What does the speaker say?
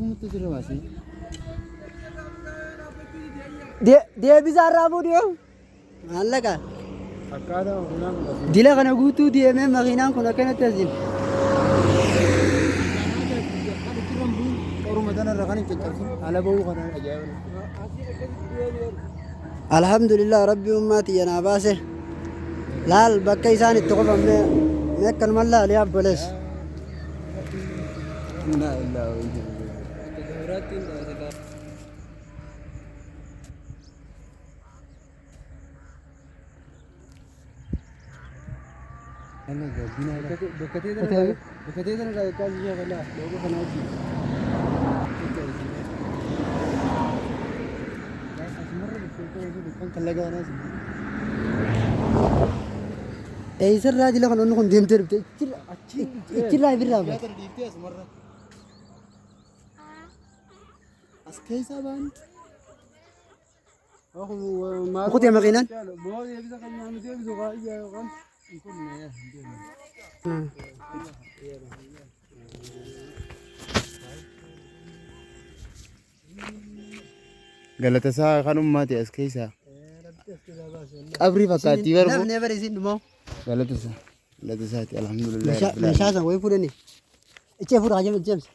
Akkumatti jira baasee. Deebisaa irraa fuudhi yoo. Maallaqa. Akkaataa makiinaan kun asii. Dila kana guutuu deemee makiinaan kun akkanatti asiin. Qoruma tanarra kan hin caccabsin ala bahuu kana ajaa'iba. Alhamdulillah rabbi ummaa tiyya naa baase. Laal bakka isaan itti qofan mee mee akkanuma laali abbolees. Innaa illaa wa inna ilaihi raaji'uun. Eessarraa jila kan onni kun deemtee dhufte ichirraa ifirraa baate. As keessaa ba'an. Kutee makiinaan. Galata isaa kan ummaati as keessaa. Qabrii fakkaattii barbu. Namni bara isin dhumoo. Galata isaa. Galata isaati alhamdulillah. Meeshaa san wayii fuudhani. Ichee fuudha hajama jeemsa.